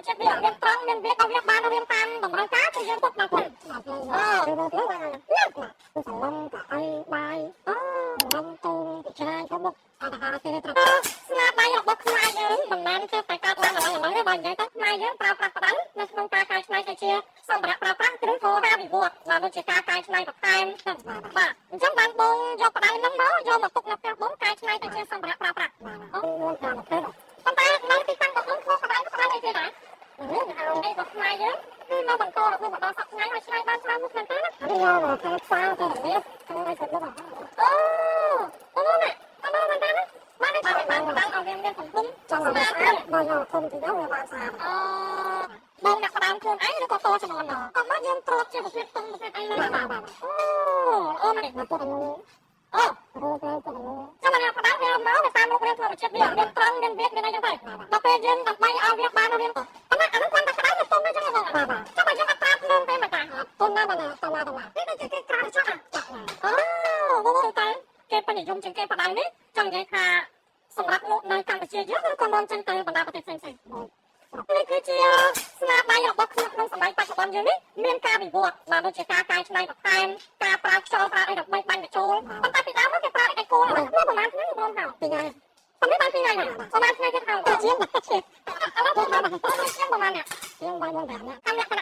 ជាតិវាមានត្រង់មានវាក៏វាបានរៀងតាមតម្រូវការគឺយើងទុកដល់ខ្លួនអូ គឺមកទៅបានគឺសឡំកអីបាយ អូ នំទូច្រាយទៅមុខអត់អាហារទេត្រូវ ស្នាដៃរបស់ខ្មែរយើងមិនមែនគឺតែកើតឡើងឥឡូវឥឡូវទេបើនិយាយទៅខ្មែរយើងប្រើប្រាស់ផ្ដៅនៅក្នុងការកែច្នៃទៅជាសម្ភារៈប្រើប្រាស់ឬក៏ការវិវត្តបាទដូចជាការកែច្នៃបន្ថែមបាទអញ្ចឹងបានបងយកផ្ដៅហ្នឹងមកយកមកទុកនៅផ្ទះបងកែច្នៃទៅជាសម្ភារៈប្រើប្រាស់ អូមួយតាមទៅ ប៉ុន្តែនៅទីតាំងរបស់បងធ្វើផ្ដៅផ្ដៅអីគេដែរ នេះ អីរបស់ខ្មែរយើងគឺនៅបន្តរហូតមកដល់សប្តាហ៍ថ្ងៃហើយឆ្នៃបានច្រើនមុខមែនទេណា នេះយកមកទៅផ្សារទៅនេះទៅឲ្យទៅមុខ អូអូណាអូមែនទេណាបានបានបានផ្ដៅឲ្យវាមានកំពុង ចង់ ស្អាត ស្អាតបើយកធំទៅវាបានស្អាត អូបងអ្នកផ្ដើមខ្លួនឯងឬក៏តជំនាន់ក៏មកយើងត្រួតជាប្រភេទតុងប្រភេទអីហ្នឹង បាទបាទ អូអូមែន មកទៅនោះ អូ រូបទៅទៅនោះ ចាំមកផ្ដើមវាមកវាតាមរូបរាងធម្មជាតិវាមានត្រង់មានវាមានអីចឹងទៅដល់ពេលយើងដើម្បីឲ្យវាបានរាងប៉ុន្តែអានោះគាត់តែផ្ដើមទៅតុងអញ្ចឹងបង បាទបាទ ចាំបើយើងអត់ប្រើភ្លើងទេមកតា ទុនណាបាទតឡាតឡា នេះដូចជាគេក្រៅចុះ ចាក់ អូបងតែគេពេញនិយមជាងគេផ្ដើមនេះចង់និយាយថាសម្រាប់លោកនៅកម្ពុជាយើងឬក៏នាំចេញទៅបណ្ដាប្រទេសផ្សេងៗនេះគឺជាស្នាដៃរបស់ខ្លួនក្នុងសម័យបច្ចុប្បន្នយើងនេះមានការវិវត្តបាទដូចជាការកែច្នៃបន្ថែមការប្រើខ្យល់ប្រើអីដើម្បីបាញ់បញ្ចូលប៉ុន្តែពីដើមមកគេប្រើអីគោលមកប្រហែលថ្ងៃបងហៅ ពីថ្ងៃ ប៉ុន្តែបានពីថ្ងៃហើយប្រហែលថ្ងៃទៀតហើយ ជាង ឥឡូវបងបានជាងប្រហែលអ្នក ជាងបាយបង5នាក់ 5អ្នក5